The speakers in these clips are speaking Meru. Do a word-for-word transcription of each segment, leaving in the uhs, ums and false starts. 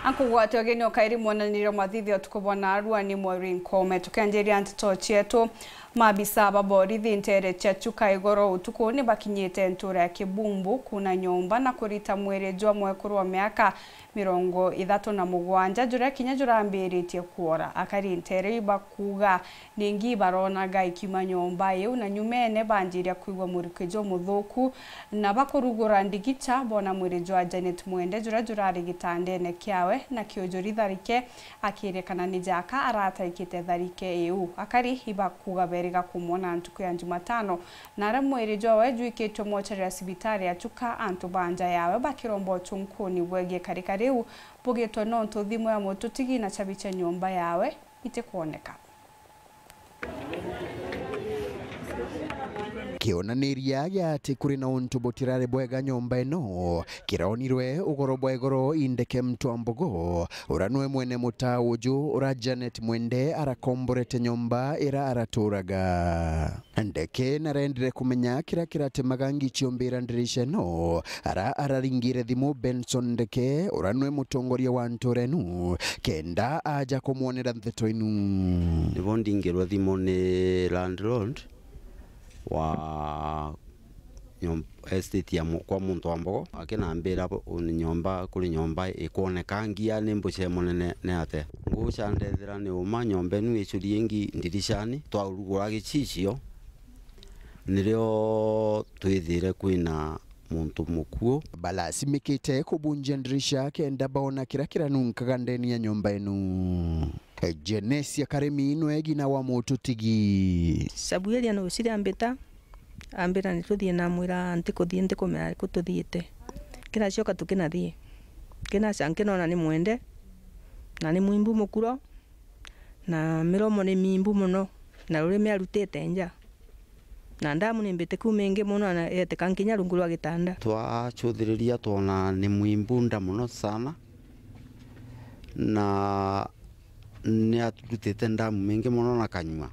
Ankugwate ugeni o kairi mwonanirio mathithio tuku bwa narua ni Maureen Kome. Tukianjiria nteto cietu, maabisa ba borithi nteere cia Chuka igoro utuku ni bakinyite ntuura ya Kibumbu kuuna nyomba na kurita mwiri jwa mwekuru wa miaka mirongo ithatu na mugwanja, juria kinya jurambiritie kuora. Akari nteere iu bakuuga ningi ibaronaga ikiuma nyomba iu, na nyumene banjiria kwigua muriki jumuthuku, na bakurugura ndigicha, boona mwiri jwa Janet Mwende, juria jurari gitandene kiawe, na kiujuri tharike, akiririkana ni jaka arataikite tharike iu. Akari ibakuuga beriga kumwona ntuku ya Jumatano, na aria mwiri jwawe jwikitwe mochari ya cibitari ya Chuka, antu ba nja yawe bakiromba uchunkuni bwegie karika riu bugitwe nontu thimu ya mututigi na chabi cia nyomba yawe itikwoneka. Kionaniria gia ati kuri na untu butirari bwega nyomba ino kironirwe ugoro bwa igoro indeke Mtwambogo, uria nwe mwene mutaa uju uria Janet Mwende arakomborete nyomba ira araturaga. Ndeke narendire kumenya kiria kiratemaga ngichiombira ndirisha ino, ara araringire thimu Benson Ndeke, uria nwe mutongoria wa ntuura inu, kenda aja kumwonera ntheto inu. Nibo ndingirwe thimu ni landlord wa nyom-, estate ya mu-, kwa muntu wa Mbogo, akinambira bo-, u-, nyomba, kuri nyomba ikwoneka ngia ni mbuchere munene ni atia. Ngucha ndethira ni uma nyomba inu icurie ingi ndirishani, twaurugura gicicio, nirio twithire kwina muntu mukuu. Balasimikite kubunjia ndirisha kenda baona kiria kiranunkaga ndeni ya nyomba inu. Genesia Karimi nwe ngina wa mututigi. Sabueria nuciri ambita, ambira nituthie, namwira ntikuthie, ndikumenya ku tuthiite. Kinacoka tukinathie. Kinaca nkinona ni mwende, na ni mwimbu mukuro, na miromo ni mimbu mono, na rurimi arutite nja. Na ndamu ni mbitiku mingi mono, na yeteka nkinya rungu rwa gitanda. Twacuthiriria twona ni mwimbu nda mono sana, na ni arutite ndamu mingi mono na kanyua,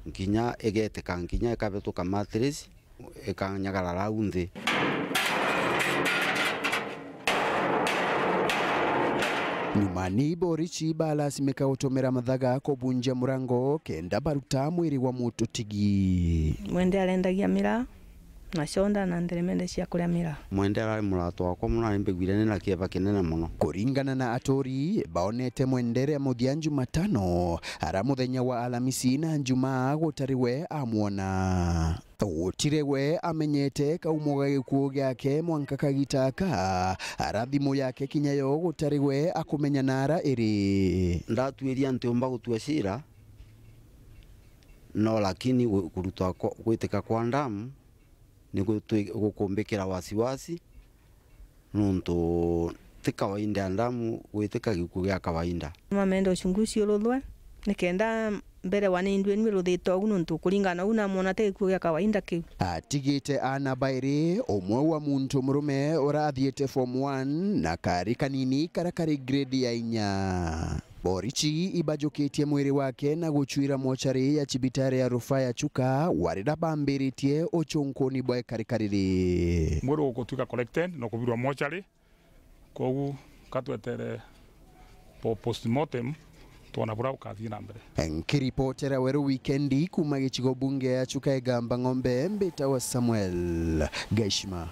nkinya igeteka, nkinya ikabituka mattress, ikanyagara rau nthi. Nyumani, borichi balasimika gutumira mathaga kubunjia murango kenda baruta mwiri wa mututigi. Mwende arendagia miraa, na conda na nderemende cia kuria miraa. Mwende arari murata wakwa mono, na nimbiguire ni na kieba kinene mono. Kuringana na aturi, baonete Mwende ria muthia Jumatano, ara muthenya wa Alamisi na Njumaa gutari we amwona. Gutiri we amenyete kaumo ga gikuu giake mwanka kagita aka, ara thimu yake kinya yo gutari we akumenya nara iri. Ndatuiria ntiumba gutua cira, no lakini gu-, kuruta kwa, gwitika kwa ndamu ni gutwi-, gukumbikira wasiwasi, nontu ti kawaida ndamu gwitika gikuo gia kawaida. Mamenda uchunguzi uruthwe, nikenda mbere wa ni indwenu iruthite ugu, nontu kuringana na u namwona ti gikuo gia kawaida kiu. Atigite aana bairi, umwe wa muntu murume urathiite form one na kari kanini karia kari grade ya inya. Borichi ibajukitie mwiri wake na guchwira mochari ya cibitari ya rufaa ya Chuka, warira bambiritie uchunkuni bwa ikarika riri. Mwiri ugutwika collected na kubirwa mochari, kogu katwetere po-, postmortem, twona buria ukathii na mbere. Nkiripotera Weru Wikendi kuma gicigo bunge ya Chuka Igamba Ng'ombe, mbitawa Samuel Gaishima.